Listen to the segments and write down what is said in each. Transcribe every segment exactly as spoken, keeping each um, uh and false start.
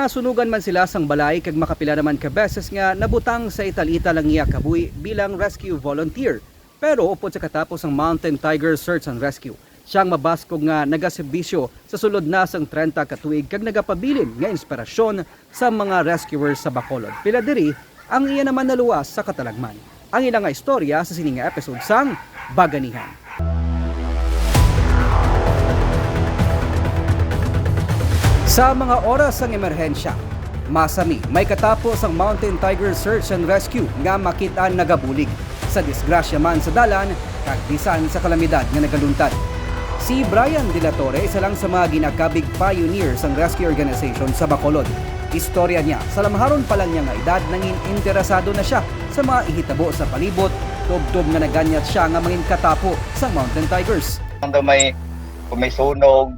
Nasunugan man sila sang balay kag makapila naman ka beses nga nabutang sa ital-ital ang iya kabuhi bilang rescue volunteer. Pero upod sa katapos sang Mountain Tiger Search and Rescue, siya ang mabaskog nga nagaserbisyo sa sulod na sang trenta ka tuig kag nagapabilin nga inspirasyon sa mga rescuers sa Bacolod. Pila diri ang iya naman naluwas sa katalagman. Ang ila nga istorya sa sini nga episode sang Baganihan. Sa mga oras sang emerhensya, masami may katapo sang Mountain Tiger Search and Rescue nga makit-an nagabulig, sa disgrasya man sa dalan kag bisan sa kalamidad nga nagaluntad. Si Brian de la Torre isa lang sa mga ginakabig pioneer sang rescue organization sa Bacolod. Istorya niya, sa lamharon pa lang niya nga edad, nangin interesado na siya sa mga ihitabo sa palibot, tubtob nga naganyat sia nga mangin katapo sang Mountain Tigers. Kung daw may, kung may sunog,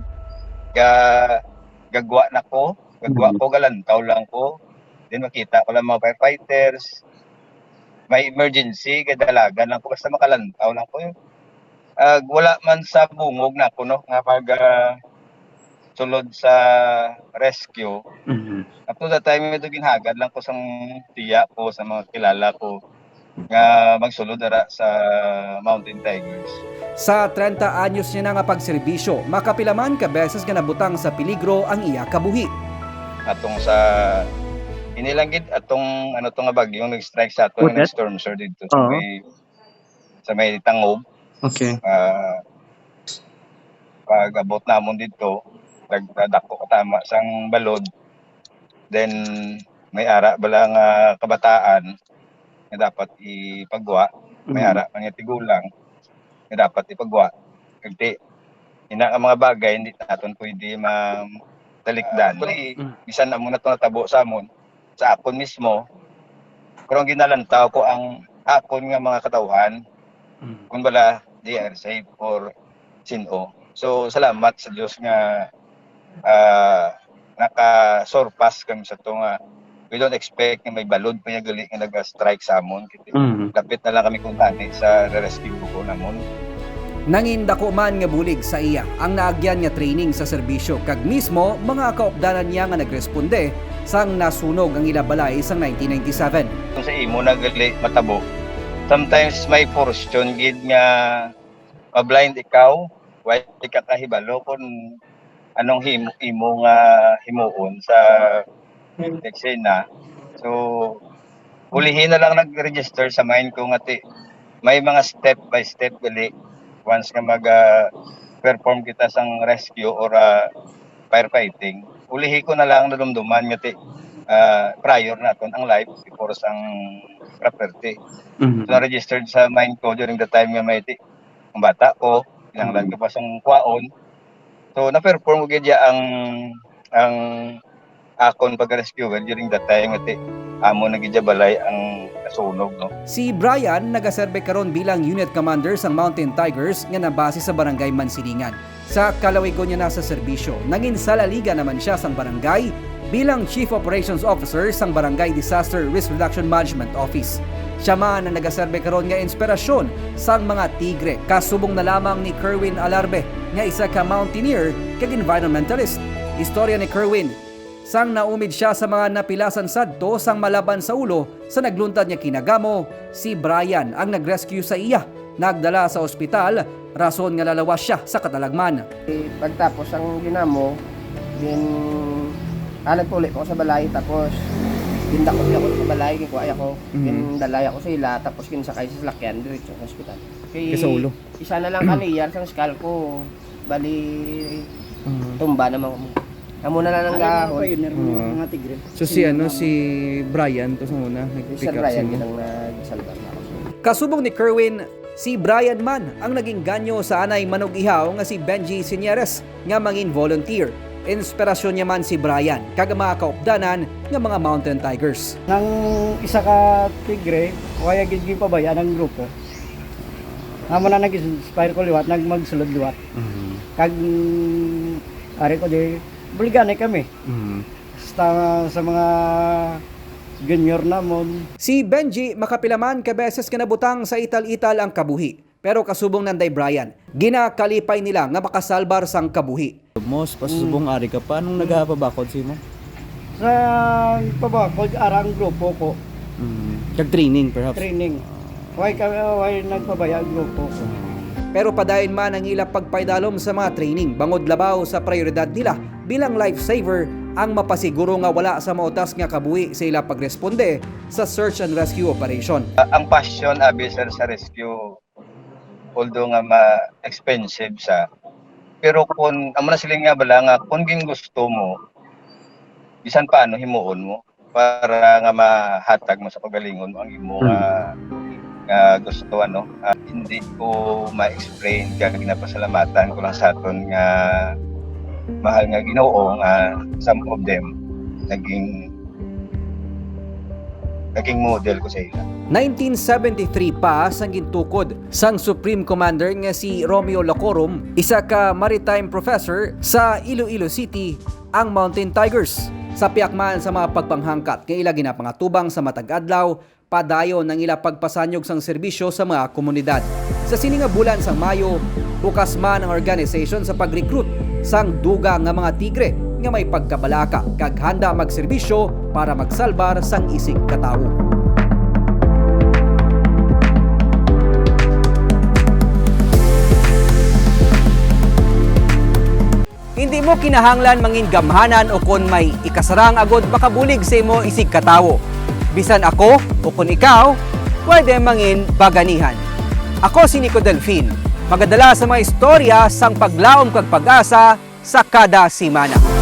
ga-, gagwa na ko, gagwa Mm. ko, galantaw lang ko. Then makita ko lang mga firefighters, may emergency, kay dalagan lang ko, basta makalantaw lang ko. Ah, wala man sa bungog na ako, no, nga pag, ah, sulod sa rescue. Mhm. Up to that time, medyo ginhagad lang ko sang tiya ko, sa mga kilala ko nga magsulod ara sa Mountain Tigers. Sa trenta anyos niya na nga pagserbisyo, makapila man ka beses nga nabutang sa peligro ang iya kabuhi. Atong sa, ini lang gid, atong, ano to nga bagyo, nag-strike sa ato, What nga that? nag-storm, sir, dito sa Oo. may, sa may Tangob. Okay. Ah, pag-abot namon dito, nag-, nadako ka tama sang balod. Then, may ara bala nga kabataan nga dapat ipagwa, may Mm. ara man nga tigulang nga dapat ipagwa. Kag ti-, ina nga mga bagay, hindi naton pwede ma-, talikdan. Actually, Mm. bisan amo na to natabo sa amon, sa akon mismo, pero ang ginalantaw ko ang akon nga mga katawhan, Mm. kung bala, they are safe or sin-o. So, salamat sa Dios nga, ah, naka-surpass kami sa to nga we don't expect nga may balod pa niya gali nga naga-strike sa amon. Mm. Lapit na lang kami kung gani sa re-rescue ko namon. Nangin dako man nga bulig sa iya ang naagyan nga training sa serbisyo kag mismo mga kaupdanan niya nga nagresponde sang nasunog ang ila balay sang nineteen ninety-seven. Kung sa imo na gali matabo, sometimes may portion gid nga ma-blind ikaw, way ka kahibalo kung anong himo, imo nga himuon sa eksena. So, ulihi na lang nag-register sa mind ko nga ti-, may mga step by step gali once nga mag, ah, perform kita sang rescue or, ah, firefighting. Ulihi ko na lang nadumduman nga ti-, ah, prior naton ang life before sang property. Mhm. So, na-registered sa mind ko during the time nga may ti-, ang bata ko, kinahanglan Mhm. ko pa sang kwaon. So, na-perform ko gid ya ang, ang akon pag-rescue during that time, nga ti-, amo na gid ya balay ang nasunog, no? Si Brian nagaserbe karon bilang unit commander sang Mountain Tigers nga nabase sa Barangay Mansilingan. Sa kalawigon niya na sa serbisyo, nangin salaligan naman sia sang barangay bilang Chief Operations Officer sang Barangay Disaster Risk Reduction Management Office. Sia man ang nagaserbe karon nga inspirasyon sang mga tigre, kasubong na lamang ni Kerwin Alarbe, nga isa ka mountaineer kag environmentalist. Istorya ni Kerwin, sang naumid sia sa mga napilasan sadto sang malaban sa ulo sa nagluntad nga kinagamo, si Brian ang nag-rescue sa iya, nagdala sa ospital, rason nga nalawas sia sa katalagman. Pagtapos ang ginamo, gin-, ah, nagpuli ko sa balay, tapos gindakop niya ko sa balay, gikuha ako, Mhm. gindalay ako sa ila, tapos ginsakay sa salakyan, diretso sa ospital. Kay Kay sa ulo. isa na lang ka layer sang skull ko, bali, Mhm. tumba naman ko. Amo na lang ang Ano yung gahon. pioneer mo, Mhm. mga tigre? So, si Sino ano, naman? si Brian to sa una, Si nag-pick Sir up sa Brian, imo? yun ang nagsalba na ako. Kasubong ni Kerwin, si Brian man ang nag-inganyo sa anay manug-ihaw nga si Benji Sinieres nga mangin volunteer. Inspirasyon niya man si Brian kag ang mga kaupdanan nga mga mountain tigers. Nang isa ka tigre, wala gid ginpabaya ang grupo. Amo na nag-inspire ko liwat, nag-, magsulod liwat. Mhm. Kag, mm, ari ko di, buliganay kami. Mhm. Sa, sa mga junior namon. Si Benji, makapila man ka beses nga nabutang sa ital-ital ang kabuhi. Pero kasubong nanday Brian, ginakalipay nila nga makasalbar sang kabuhi. Mos, pasubong Hmm. ari ka pa. Anong Hmm. nagapabakod sa imo? Sa pabakod, arang grupo ko, Mm. Kag training, perhaps. Training. Why ka why nagpabaya ang grupo ko? Pero padayon man ang ila pagpaidalom sa mga training bangod labaw sa prioridad nila bilang lifesaver ang mapasiguro nga wala sa mautas nga kabuhi sa ila pagresponde sa search and rescue operation. Ang passion abi, sir, sa rescue, although nga ma-expensive sa, pero kung amo na sila nga bala nga kung gin gusto mo, bisan paano himuon mo para nga mahatag mo sa kagalingon mo ang imo nga, nga gusto, ano. Ah, hindi ko ma-explain kag ginapasalamatan ko lang sa aton nga mahal nga Ginoo nga some of them naging naging model ko sa ila. Nineteen seventy-three pa sang gintukod sang Supreme Commander nga si Romeo Lacorum, isa ka maritime professor sa Iloilo City, ang Mountain Tigers. Sa piak man sa mga pagpanghangkat nga ila ginapangatubang sa matag adlaw, padayon ang ila pagpasanyog sang serbisyo sa mga komunidad. Sa sini nga bulan sang Mayo, bukas man ang organization sa pag-recruit sang dugang nga mga tigre nga may pagkabalaka kag handa magserbisyo para magsalbar sang isig ka tawo. Hindi mo kinahanglan mangin gamhanan ukon may ikasarang agod makabulig sa imo isig ka tawo. Bisan ako ukon ikaw, pwede mangin baganihan. Ako si Nico Delfin, magadala sa mga istorya sang paglaom kag pag-asa sa kada semana.